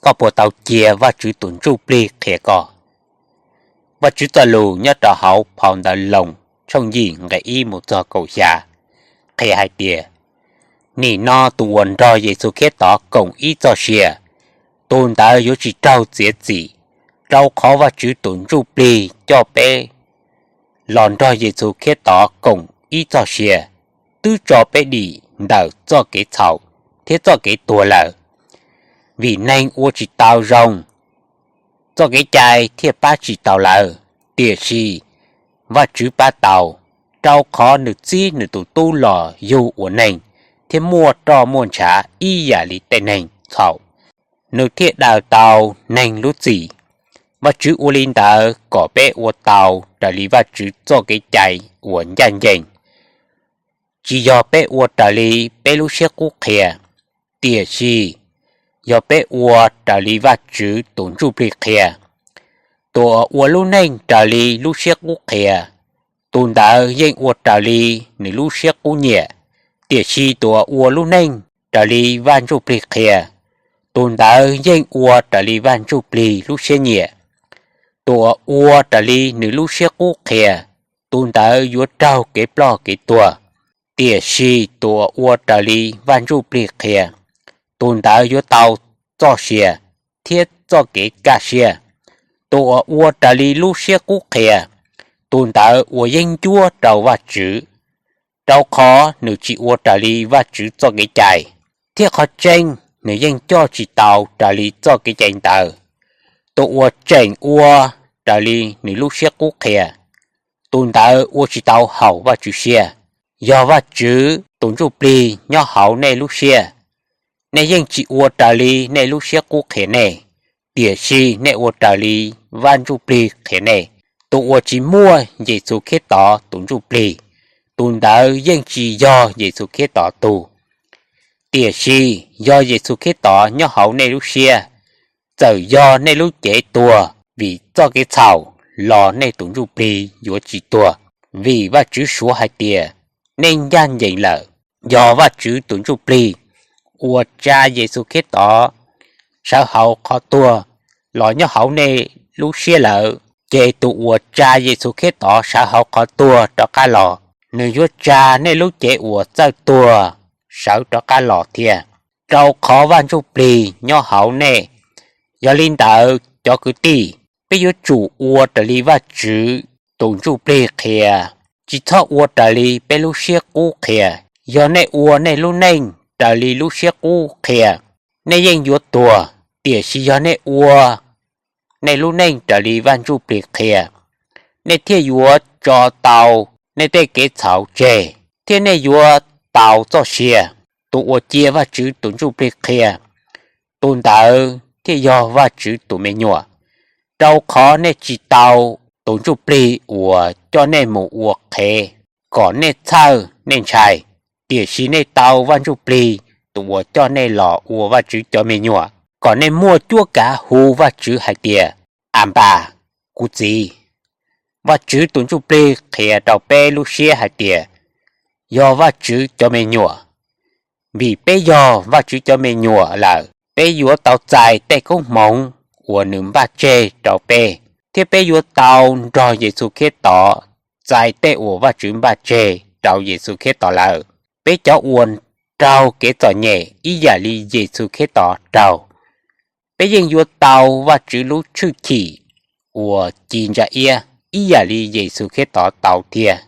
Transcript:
koj puas tau cia Vajtswv tus Ntsujplig qhia koj? Vajtswv txoj lus nyob rau hauv phau ntawv Loos tshooj yim nqe ib mus txog kaum xya qhia hais tias, nim no tus uas nrog Yexus Khetos koom ib txoj sia, tus ntawd yuav tsis raug txiav txim, rau qhov Vajtswv tus Ntsujplig coj peb los nrog Yexus Khetos koom ib txoj sia, twb tso peb dim ntawm txoj kev txhaum thiab txoj kev tuag lawm. Vim neeg ua tsis tau zoo, txoj kev cai thiaj pab tsis tau lawv, tiam sis Vajtswv pab tau, rau qhov nws txib nws tus Tub los yug ua neeg thiab muaj roj muaj ntshav ib yam li tej neeg txhaum, nws thiaj daws tau neeg lub txim. Vajtswv ua li ntawd kom peb ua tau raws li Vajtswv txoj kev cai uas ncaj ncees. Tsis yog peb ua raws li peb lub siab qub qhia, tiam sis yog peb ua raws li Vajtswv tus Ntsujplig qhia. Tus uas ua lub neej raws li lub siab qub qhia, tus ntawd yeej ua raws li nws lub siab qub nyiam, tiam sis tus uas ua lub neej raws li Vaj Ntsujplig qhia, tus ntawd yeej ua raws li Vaj Ntsujplig lub siab nyiam. Tus uas ua raws li nws lub siab qub qhia, tus ntawd yuav raug kev ploj kev tuag, tiam sis tus uas ua raws li Vaj Ntsujplig qhia, tus ntawd yuav tau txoj sia thiab txoj kev kaj siab. Tus uas ua raws li lub siab qub qhia, tus ntawd ua yeeb ncuab rau Vajtswv, rau qhov nws tsis ua raws li Vajtswv txoj kev cai, thiab qhov tseeb nws yeej coj tsis tau raws li txoj kev cai ntawd. Tus uas tseem ua raws li nws lub siab qub qhia, tus ntawd ua tsis tau haum Vajtswv siab. Yog Vajtswv tus Ntsujplig nyob hauv nej lub siab, nej yeej tsis ua raws li nej lub siab qub qhia nej, tiam sis nej ua raws li Vaj Ntsujplig qhia nej. Tus uas tsis muaj Yexus Khetos tus Ntsujplig, tus ntawd yeej tsis yog Yexus Khetos tug. Tiam sis yog Yexus Khetos nyob hauv nej lub siab, txawm yog nej lub cev tuag vim txoj kev txhaum los nej tus Ntsujplig yuav tsis tuag, vim Vajtswv suav hais tias nej ncaj ncees lawm. Yog Vajtswv tus Ntsujplig uas tsa Yexus Khetos sawv hauv qhov tuag los nyob hauv nej lub siab lawm, ces tus uas tsa Yexus Khetos sawv hauv qhov tuag rov qab los, nws yuav tsa nej lub cev uas txawj tuag sawv rov qab los thiab, rau qhov Vaj Ntsujplig nyob hauv nej. Yog li ntawd, cov kwv tij, peb yuav tsum ua raws li Vajtswv tus Ntsujplig qhia, tsis txhob ua raws li peb lub siab qub qhia. Yog nej ua nej lub neej raws li lub siab qub qhia, nej yeej yuav tuag, tiam sis yog nej ua nej lub neej raws li Vaj Ntsujplig qhia, nej thiaj yuav tso tau nej tej kev txhaum tseg, thiab nej yuav tau txoj sia. Tus uas cia Vajtswv tus Ntsujplig qhia, tus ntawd thiaj yog Vajtswv tus me nyuam. Rau qhov nej tsis tau tus Ntsujplig uas coj nej mus ua qhev kom nej txhawj nej ntshai, tiam sis nej tau Vaj Ntsujplig tus uas coj nej los ua Vajtswv cov me nyuam, kom nej muaj cuab kav hu Vajtswv hais tias, Anpas, kuv Txiv. Vajtswv tus Ntsujplig qhia rau peb lub siab hais tias yog Vajtswv cov me nyuam. Vim peb yog Vajtswv cov me nyuam lawm, peb yuav tau txais tej koob hmoov uas nws npaj tseg rau peb, thiab peb yuav tau nrog Yexus Khetos txais tej uas Vajtswv npaj tseg rau Yexus Khetos lawm. Peb cov uas raug kev txom nyem ib yam li Yexus Khetos raug, peb yeej yuav tau Vajtswv lub tshwj chim uas ci ntsa iab ib yam li Yexus Khetos tau thiab.